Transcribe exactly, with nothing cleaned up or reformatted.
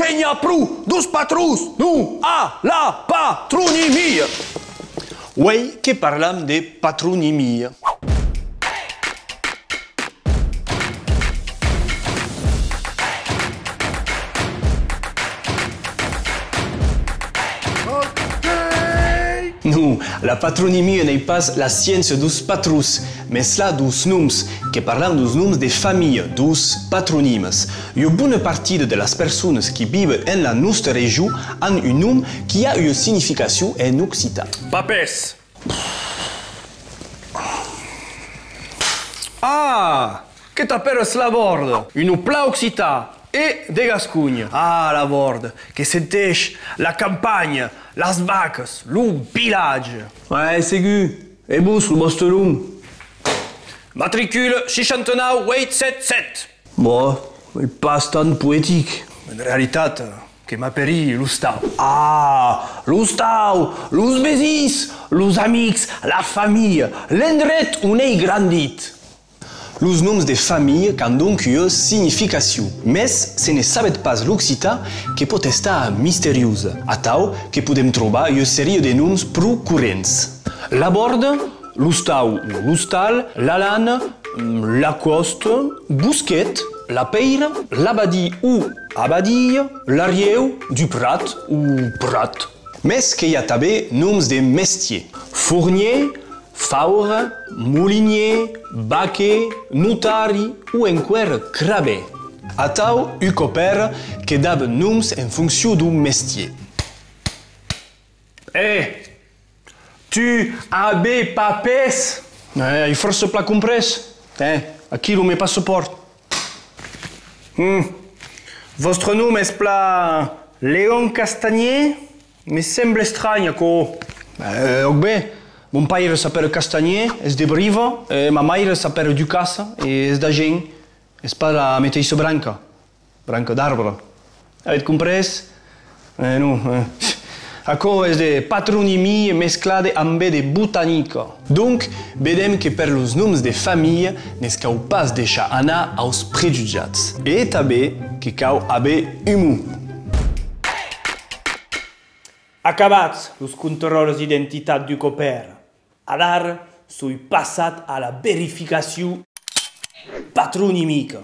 Que n'i a pro deus patrons, non a la patronimia! Uei que parlam de patronimia. Non, la patronimia n'ei pas la sciéncia deus patrons, mès la deus noms, que parlam deus noms de familha, deus patronimes. Ua bona partida de las personas qui viven en la nosta region an un nom qui a ua significacion en occitan. Papès! Ah! Que t'apèras Labòrda, un plan occitan e de Gasconha. Ah, Labòrda, que senteish la campanha, las vacas, lo vilatge. Ouais, segur. E vos, lo vòste nom? Matricula seishanta nau ueit sèt sèt. Bon, ei pas tan poetic. En realitat, que m'apèri l'Ostau. Ah, l'Ostau, los vesins, los amics, la familha, l'endret on ei grandit. Los noms de familha qu'an donc ua significacion, mès se ne sabetz pas l'occitan que pòt estar misteriosa, atau que podem trobar ua seria de noms pro corrents. Labòrda, l'Ostau o l'Ostal, la Lana, mm, la Còsta, Bosquet, la Pèira, l'Abadí o Abadilha, l'Arrieu, Duprat o Prat. Mès que i a tanben noms de mestier. Fornier, faure, molinier, vaquer, notari o enqüèra crabèr. Atau, un còp èra, que davan noms en foncion deu mestier. Eh! Tu avais papès? Eh, ai fòrça plan comprés. Ten, aquí lo me passapòrt. Hmm. Vòstre nom es plan Leon Castanhier? Me sembla estranh, aquò. Eh, òc ben, mon paire s'apèra Castanhier, es de Briva, e ma maire s'apèra Ducassa, e es d'Agen. Es pas la meteissa branca. Branca d'arbre. Avètz comprés? Eh, non, eh. Aquò es de patronimia mesclada ambe de botanica. Donc, vedem que per los noms de familha ne's cau pas deishar anar aus prejutjats. E tanben que cau aver umor. Acabats los contròles d'identitat deu còp èra. Adara soi passat a la verificacion patronimica.